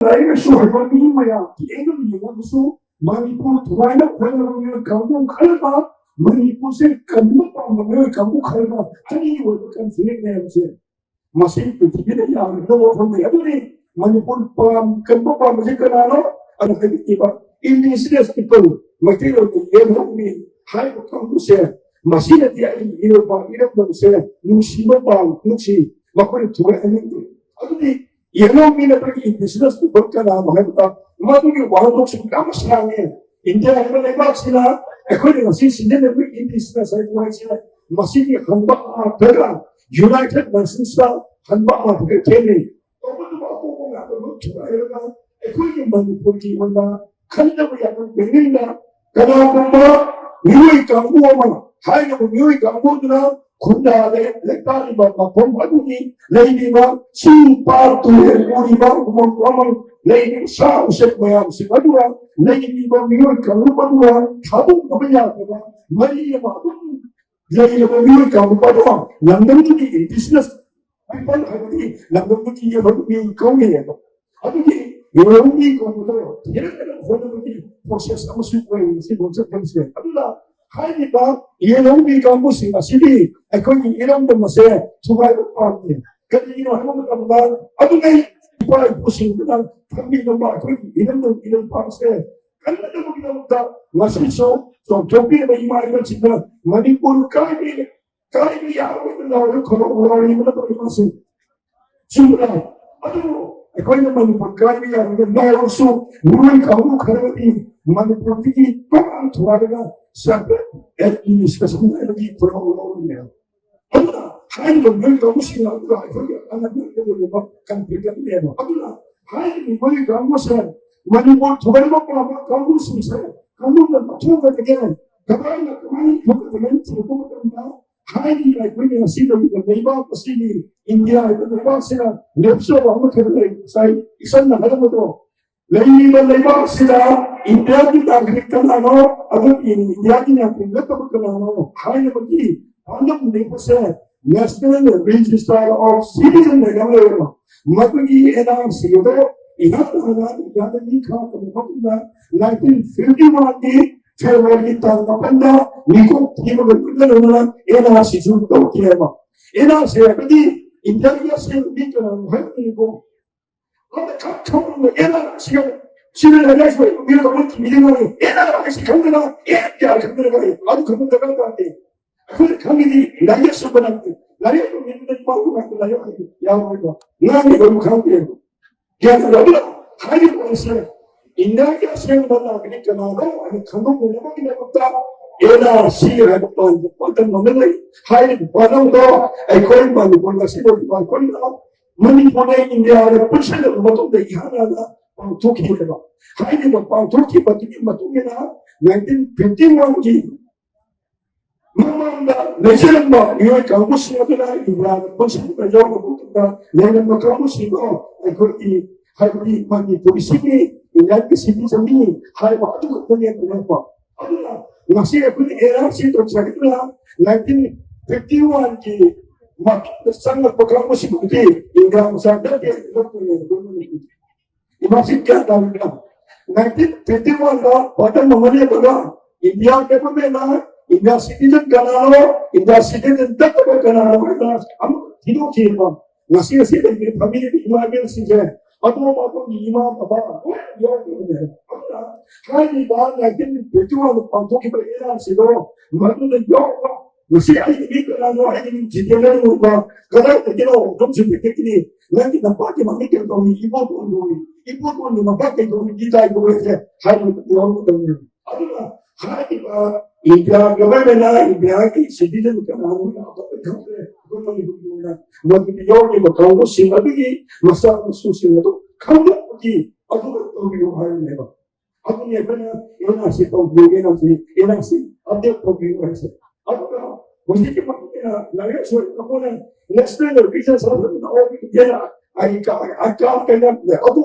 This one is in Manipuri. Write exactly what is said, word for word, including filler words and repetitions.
ꯂꯥꯏꯔꯤꯛ ꯂꯥꯏꯁꯨ ꯍꯩꯕ ꯃꯤ ꯃꯌꯥꯝ ꯌꯦꯡꯉꯒ ꯌꯦꯡꯉꯒꯁꯨ ꯃꯅꯤꯄꯨꯔ ꯊꯨꯒꯥꯏꯅ ꯈꯣꯠꯅꯕ ꯃꯤꯑꯣꯏ ꯀꯥꯡꯕꯨ ꯈꯔꯒ ꯃꯅꯤꯄꯨꯔꯁꯦ ꯀꯟꯕ ꯄꯥꯝꯕ ꯃꯤꯑꯣꯏ ꯀꯥꯡꯕꯨ ꯈꯔꯒ ꯑꯅꯤꯒꯤ ꯑꯣꯏꯕ ꯀꯟꯐ꯭ꯂꯤꯛ ꯃꯌꯥꯝꯁꯦ ꯃꯁꯤ ꯄ꯭ꯔꯤꯊꯤꯕꯤꯗ ꯌꯥꯝꯅ ꯋꯥꯐꯝꯅꯤ꯫ ꯑꯗꯨꯅꯤ ꯃꯅꯤꯄꯨꯔ ꯄꯥꯝ-, ꯀꯟꯕ ꯄꯥꯝꯕꯁꯤ ꯀꯅꯥꯅꯣ? ꯑꯗꯨ ꯍꯥꯏꯕꯤꯈꯤꯕ indigenous people, ꯃꯩꯇꯩꯂꯣꯟꯗ ꯌꯦꯜꯍꯧꯃꯤ ꯍꯥꯏꯕ ꯀꯥꯡꯕꯨꯁꯦ, ꯃꯁꯤꯅꯗꯤ ꯑꯩ ꯏꯔꯝꯕ ꯏꯔꯝꯗꯝꯁꯦ ꯅꯨꯡꯁꯤꯕ ꯄꯥꯎ ꯅꯨꯡꯁꯤ, ꯃꯈꯣꯏꯅ ꯊꯨꯒꯥꯏꯍꯟꯅꯤꯡꯗꯦ꯫ ꯑꯗꯨꯗꯤ ꯌꯦꯜꯍꯧꯃꯤ ꯅꯠꯇ꯭ꯔꯒ indigenous people ꯀꯅꯥꯅꯣ ꯍꯥꯏꯕꯗ ꯃꯗꯨꯒꯤ ꯋꯥꯍꯟꯊꯣꯛꯁꯨ ꯌꯥꯝꯅ ꯁꯥꯡꯉꯦ꯫ ꯏꯟꯗꯤꯌꯥ ꯍꯥꯏꯕ ꯂꯩꯕꯥꯛꯁꯤꯅ ꯑꯩꯈꯣꯏꯅ ꯉꯁꯤ ꯁꯤꯖꯤꯟꯅꯔꯤꯕ indigenous ꯍꯥꯏꯕ ꯋꯥꯍꯩꯁꯤꯅ ꯃꯁꯤꯒꯤ ꯍꯟꯕ ꯉꯥꯛꯇ꯭ꯔꯒ United Nationsꯇ ꯍꯟꯕ ꯉꯥꯛꯇ꯭ꯔꯒ ꯊꯦꯡꯅꯩ꯫ ꯇꯧꯕꯇꯕꯨ ꯑꯄꯣꯛꯄ ꯉꯥꯛꯇ ꯂꯣꯏ ꯊꯨꯒꯥꯏꯔꯒ ꯑꯩꯈꯣꯏꯒꯤ ꯃꯅꯤꯄꯨꯔꯒꯤ ꯑꯣꯏꯅ ꯈꯟꯗꯕ ꯌꯥꯕ ꯃꯤꯑꯣꯏꯅ ꯀꯅꯥꯒꯨꯝꯕ ꯃꯤꯑꯣꯏ ꯀꯥꯡꯕꯨ ꯑꯃ ꯍꯥꯏꯔꯤꯕ ꯃꯤꯑꯣꯏ ꯀꯥꯡꯕꯨꯗꯨꯅ ꯈꯨꯟꯗꯥ ꯂꯩ-, ꯂꯩꯇꯥꯔꯤꯕ ꯃꯐꯝ ꯑꯗꯨꯒꯤ ꯂꯩꯔꯤꯕ ꯆꯤꯡ ꯄꯥꯠ ꯇꯨꯔꯦꯜ ꯎꯔꯤꯕ ꯎꯃꯪ ꯋꯥꯃꯪ ꯂꯩꯔꯤꯕ ꯁꯥ ꯎꯆꯦꯛ ꯃꯌꯥꯝꯁꯤꯡ ꯑꯗꯨꯒ ꯂꯩꯔꯤꯕ ꯃꯤꯑꯣꯏ ꯀꯥꯡꯂꯨꯞ ꯑꯗꯨꯒ ꯊꯥꯗꯣꯛꯅꯕ ꯌꯥꯗꯕ ꯃꯔꯤ ꯑꯃ ꯑꯗꯨꯝ ꯂꯩꯔꯤꯕ ꯃꯤꯑꯣꯏ ꯀꯥꯡꯂꯨꯞ ꯑꯗꯨꯒ ꯂꯝꯗꯝꯗꯨꯒꯤ indigenous people ꯍꯥꯏꯕꯗꯤ ꯂꯝꯗꯝꯗꯨꯒꯤ ꯌꯦꯜꯍꯧꯃꯤ ꯀꯧꯏ ꯍꯥꯏꯕ꯫ ꯑꯗꯨꯒꯤ ꯌꯦꯜꯍꯧꯃꯤ ꯀꯧꯕꯗꯣ ꯊꯤꯔꯛꯅꯕ ꯍꯣꯠꯅꯕꯒꯤ process ꯑꯃꯁꯨ ꯑꯣꯏꯔꯤꯕꯁꯤ ꯂꯣꯟꯆꯠꯐꯝꯁꯦ꯫ ꯑꯗꯨꯅ ꯍꯥꯏꯔꯤꯕ ꯌꯦꯜꯍꯧꯃꯤ ꯀꯥꯡꯕꯨꯁꯤꯡ ꯑꯁꯤꯗꯤ ꯑꯩꯈꯣꯏꯒꯤ ꯏꯔꯝꯗꯝ ꯑꯁꯦ ꯊꯨꯒꯥꯏꯕ ꯄꯥꯝꯗꯦ꯫ ꯀꯔꯤꯒꯤꯅꯣ ꯍꯥꯏꯕ ꯃꯇꯝꯗ ꯑꯗꯨꯉꯩ ꯏꯄꯥ ꯏꯄꯨꯁꯤꯡꯗꯨꯅ ꯊꯝꯕꯤꯔꯝꯕ ꯑꯩꯈꯣꯏꯒꯤ ꯏꯔꯝꯗꯝ ꯏꯔꯩꯄꯥꯛꯁꯦ ꯀꯟꯅꯅꯕꯒꯤꯗꯃꯛꯇ ꯉꯁꯤꯁꯨ ꯆꯣꯡꯊꯣꯛꯄꯤꯔꯕ ꯏꯃꯥ ꯏꯕꯦꯜꯁꯤꯡꯅ ꯃꯅꯤꯄꯨꯔ ꯀꯥꯏꯕꯤ ꯀꯥꯏꯕ ꯌꯥꯔꯣꯏꯅ ꯂꯥꯎꯔꯒ ꯈꯣꯡꯂꯥꯎ ꯂꯥꯎꯔꯤꯕ ꯅꯠꯇ꯭ꯔꯣ ꯏꯃꯥꯁꯤꯡ? ꯆꯨꯝꯕ꯭ꯔꯥ? ꯑꯗꯨꯕꯨ ꯑꯩꯈꯣꯏꯅ ꯃꯅꯤꯄꯨꯔ ꯀꯥꯏꯕ ꯌꯥꯔꯣꯏꯅ ꯂꯥꯎꯔꯁꯨ ꯃꯤꯑꯣꯏ ꯀꯥꯡꯕꯨ ꯈꯔꯗꯤ ꯃꯅꯤꯄꯨꯔꯗꯒꯤ ꯇꯣꯉꯥꯟ ꯊꯣꯔꯛꯑꯒ separate administration ꯍꯥꯏꯕꯒꯤ ꯈꯣꯡꯂꯥꯎ ꯂꯥꯎꯔꯤꯅꯦꯕ꯫ ꯑꯗꯨꯅ ꯍꯥꯏꯔꯤꯕ ꯃꯤꯑꯣꯏ ꯀꯥꯡꯕꯨꯁꯤꯡ ꯑꯗꯨꯒ ꯑꯩꯈꯣꯏꯒꯤ ꯑꯅꯛꯅꯕ ꯂꯩꯔꯤꯕ conflict ꯑꯃꯅꯦꯕ꯫ ꯑꯗꯨꯅ ꯍꯥꯏꯔꯤꯕ ꯃꯤꯑꯣꯏ ꯀꯥꯡꯕꯨꯁꯦ ꯃꯅꯤꯄꯨꯔ ꯊꯨꯒꯥꯏꯕ ꯄꯥꯝꯕ ꯀꯥꯡꯕꯨꯁꯤꯡꯁꯦ ꯀꯔꯝꯅ ꯂꯧꯊꯣꯛꯀꯗꯒꯦ? ꯀꯃꯥꯏꯅ, ꯀꯃꯥꯏꯅ ꯊꯣꯛꯀꯗꯒꯦ ꯊꯤꯔꯛꯄ ꯃꯇꯝꯗ ꯍꯥꯏꯔꯤꯕ ꯑꯩꯈꯣꯏꯅ ꯉꯁꯤ ꯂꯩꯔꯤꯕ ꯂꯩꯕꯥꯛ ꯑꯁꯤꯒꯤ ꯏꯟꯗꯤꯌꯥ ꯍꯥꯏꯕ ꯂꯩꯕꯥꯛꯁꯤꯅ ꯂꯦꯞꯆꯕ ꯑꯃꯈꯛ ꯂꯩ꯫ ꯉꯁꯥꯏ ꯏꯆꯟꯅ ꯍꯥꯏꯔꯝꯕꯗꯣ, ꯂꯩꯔꯤꯕ ꯂꯩꯕꯥꯛꯁꯤꯗ ꯏꯟꯗꯤꯌꯥꯒꯤ ꯅꯥꯒꯔꯤꯛ ꯀꯅꯥꯅꯣ? ꯑꯗꯨꯒꯤ ꯏꯟꯗꯤꯌꯥꯒꯤ ꯅꯥꯒꯔꯤꯛ ꯅꯠꯇꯕ ꯀꯅꯥꯅꯣ ꯍꯥꯏꯅꯕꯒꯤ ꯄꯥꯟꯗꯝ ꯂꯦꯞꯄꯁꯦ National Register of Citizen ꯍꯥꯏꯅ ꯑꯃ ꯂꯩꯌꯦꯕ꯫ ꯃꯗꯨꯒꯤ NRC ꯑꯗꯣ ꯏꯍꯥꯟ ꯍꯥꯟꯅ ꯏꯟꯗꯤꯌꯥꯗ ꯃꯤ ꯈꯥꯝꯕ ꯃꯐꯝꯗ nineteen fifty one ꯒꯤ February ꯇꯥꯡ ꯃꯥꯄꯟꯗ ꯃꯤꯀꯣꯛ ꯊꯤꯕꯒ ꯂꯣꯏꯅꯅ N R C ꯁꯨ ꯇꯧꯈꯤꯑꯕ꯫ N R C ꯍꯥꯏꯕꯗꯤ ꯏꯟꯗꯤꯌꯥꯒꯤ ꯑꯁꯦꯡꯕ ꯃꯤ ꯀꯅꯥꯅꯣ ꯍꯥꯏꯕꯅꯤꯀꯣ꯫ ꯑꯗ ꯈꯪ ꯈꯪꯕ N R C ꯁꯤꯅ ꯂꯥꯏꯔꯤꯛ ꯂꯥꯏꯁꯨ ꯍꯩꯕ ꯃꯤꯅ ꯀꯃꯥꯏꯅ ꯊꯤꯕꯤꯗꯣꯏꯅꯣ? N R C ꯈꯪꯗꯅ, N P R ꯈꯪꯗꯅ ꯀꯔꯤ? ꯑꯗꯨ ꯈꯪꯕ ꯗꯔꯀꯥꯔ ꯇꯥꯗꯦ꯫ ꯑꯩꯈꯣꯏꯅ ꯈꯪꯉꯤꯗꯤ ꯂꯥꯏꯔꯤꯛ ꯂꯥꯏꯁꯨ ꯅꯠꯇꯦ꯫ ꯂꯥꯏꯔꯤꯛ ꯍꯩꯕ ꯃꯤꯗꯨꯅ ꯄꯥꯎ ꯉꯥꯛꯇ ꯂꯥꯏꯔꯤꯛ ꯍꯩꯕ ꯌꯥꯎꯔꯣꯏꯕ꯫ ꯉꯥꯡꯉꯤꯕ ꯑꯗꯨ ꯈꯪꯗꯦꯕ꯫ ꯒ꯭ꯌꯥꯟ ꯇꯥꯕꯤꯔꯣ? ꯍꯥꯏꯔꯤꯕ ꯑꯁꯦ ꯏꯟꯗꯤꯌꯥꯒꯤ ꯑꯁꯦꯡꯕ ꯅꯥꯒꯔꯤꯛ ꯀꯅꯥꯅꯣ ꯍꯥꯏꯅ ꯈꯪꯗꯣꯛꯅꯅꯕꯒꯤꯗꯃꯛꯇ N R C ꯍꯥꯏꯕ ꯄꯥꯟꯗꯝ ꯑꯃ ꯂꯩ꯫ ꯍꯥꯏꯔꯤꯕ ꯄꯥꯟꯗꯝꯗꯣ ꯑꯩꯈꯣꯏ ꯃꯅꯤꯄꯨꯔ ꯉꯁꯤ ꯂꯩꯔꯤꯕ ꯑꯩꯈꯣꯏꯅ ꯃꯅꯤꯄꯨꯔꯗ ꯏꯟꯗꯤꯌꯥꯗ ꯄꯨꯟꯁꯤꯜꯂꯕ ꯃꯇꯨꯡꯗ ꯏꯍꯥꯟ ꯍꯥꯟꯅ ꯄꯥꯡꯊꯣꯛꯈꯤꯕꯅꯦꯕ꯫ ꯍꯥꯏꯔꯤꯕ ꯄꯥꯡꯊꯣꯛꯈꯤꯕꯗꯨꯒꯤ ꯃꯇꯨꯡ ꯏꯟꯅ nineteen fifty one ꯒꯤ ꯃꯃꯥꯡꯗ ꯂꯩꯖꯔꯝꯕ ꯃꯤꯑꯣꯏ ꯀꯥꯡꯕꯨꯁꯤꯡ ꯑꯗꯨꯅ ꯏꯟꯗꯤꯌꯥꯗ ꯄꯨꯟꯁꯤꯟꯕ ꯌꯥꯎꯔꯕ ꯃꯇꯨꯡꯗ ꯂꯩꯔꯝꯕ ꯀꯥꯡꯕꯨꯁꯤꯡꯗꯣ ꯑꯩꯈꯣꯏꯒꯤ ꯍꯥꯏꯕꯗꯤ ꯃꯅꯤꯄꯨꯔꯤꯁꯤꯡꯒꯤ ꯏꯟꯗꯤꯌꯥꯒꯤ ꯁꯤꯇꯤꯖꯟꯅꯤ ꯍꯥꯏꯕ ꯑꯗꯨ ꯈꯛꯇꯅꯦ ꯂꯩꯔꯛꯄ꯫ ꯑꯗꯨꯅ ꯉꯁꯤ ꯑꯩꯈꯣꯏꯅ N R C ꯇꯧꯖꯔꯤꯗꯨꯅ nineteen fifty one ꯒꯤ ꯃꯇꯨꯡꯗ ꯆꯪꯂꯛꯄ ꯀꯥꯡꯕꯨꯁꯤꯡꯗꯨꯗꯤ ꯏꯟꯗꯤꯌꯥ ꯃꯆꯥ ꯅꯠꯇꯦ꯫ ꯏꯃꯥꯁꯤ ꯒ꯭ꯌꯥꯟ ꯇꯥꯕꯤꯕ꯭ꯔꯥ? Nineteen fifty one ꯗ ꯄꯥꯟꯗꯝ ꯑꯃ ꯂꯦꯞꯄꯒ ꯏꯟꯗꯤꯌꯥ ꯒꯚꯔꯟꯃꯦꯟꯅ ꯏꯟꯗꯤꯌꯥ ꯁꯤꯇꯤꯖꯟ ꯀꯅꯥꯅꯣ, ꯏꯟꯗꯤꯌꯥ ꯁꯤꯇꯤꯖꯟ ꯅꯠꯇꯕ ꯀꯅꯥꯅꯣ ꯍꯥꯏꯅ ꯑꯃꯨꯛ ꯊꯤꯗꯣꯛꯈꯤꯕ꯫ ꯉꯁꯤ ꯉꯁꯤ ꯂꯩꯔꯤꯕ ꯐꯦꯃꯤꯂꯤ ꯏꯃꯥ ꯏꯕꯦꯜꯁꯤꯡꯁꯦ ꯑꯇꯣꯞ ꯑꯇꯣꯞꯄꯒꯤ ꯏꯃꯥ ꯕꯕꯥ ꯂꯣꯏ ꯌꯥꯎꯔꯤꯕꯅꯦ꯫ ꯑꯗꯨꯅ ꯍꯥꯏꯔꯤꯕ nineteen fifty one ꯗ ꯄꯥꯡꯊꯣꯛꯈꯤꯕ N R C ꯗꯣ ꯃꯗꯨꯗ ꯌꯥꯎꯕ ꯉꯁꯤ ꯑꯩꯒꯤ ꯃꯤ ꯀꯅꯥꯅꯣ, ꯑꯩꯒꯤ ꯃꯤꯡ ꯖꯤꯇꯦꯟꯗ꯭ꯔ ꯀꯧꯕ, ꯀꯗꯥꯏꯗꯒꯤꯅꯣ? ꯎꯈ꯭ꯔꯨꯜ ꯁꯤꯗꯒꯤꯅꯤ꯫ ꯅꯪꯒꯤ ꯅꯄꯥꯒꯤ ꯃꯃꯤꯡ ꯀꯩ ꯀꯧꯏ? ꯏꯕꯣꯇꯣꯟ ꯀꯧꯏ꯫ ꯏꯕꯣꯇꯣꯟꯒꯤ ꯃꯄꯥ ꯀꯩ ꯀꯧꯏ? ꯏꯇꯥꯏ ꯀꯧꯏ ꯍꯥꯏꯁꯦ ꯍꯥꯏꯕ ꯌꯥꯎꯔꯝꯒꯗꯕꯅꯦꯕ꯫ ꯑꯗꯨꯅ ꯍꯥꯏꯔꯤꯕ ꯏꯟꯗꯤꯌꯥ ꯒꯚꯔꯟꯃꯦꯟꯅ ꯏꯟꯗꯤꯌꯥꯒꯤ ꯁꯤꯇꯤꯖꯟ ꯀꯅꯥꯅꯣ ꯍꯥꯏꯅ ꯑꯇꯣꯞꯄ ꯈꯪꯗ꯭ꯔꯦ꯫ ꯑꯩꯈꯣꯏ ꯃꯅꯤꯄꯨꯔꯒꯤ ꯑꯣꯏꯅ ꯃꯗꯨꯗ ꯌꯥꯎꯔꯤꯕ ꯀꯥꯡꯕꯨꯁꯤꯡ ꯑꯗꯨꯒꯤ ꯃꯆꯥ ꯃꯁꯨꯁꯤꯡ ꯑꯗꯨ ꯈꯪꯗꯣꯛꯄꯒꯤ ꯑꯗꯨꯒ ꯇꯧꯕꯤꯌꯨ ꯍꯥꯏꯕꯅꯦꯕ꯫ ꯑꯗꯨꯅꯤ ꯑꯩꯈꯣꯏꯅ N R C ꯇꯧꯕꯤꯌꯨ, N R C, N R C update ꯇꯧꯕꯤꯌꯨ ꯍꯥꯏꯁꯦ꯫ ꯑꯗꯨꯒ ꯍꯧꯖꯤꯛꯀꯤ ꯃꯇꯨꯡ ꯏꯟꯅ ꯂꯥꯏꯔꯤꯛ ꯂꯥꯏꯁꯨ ꯑꯩꯈꯣꯏꯅ National Education Service of India, ꯑꯩ ꯀꯥ-, ꯑꯩ ꯀꯥ-, ꯀꯩꯅꯣ, ꯑꯗꯨ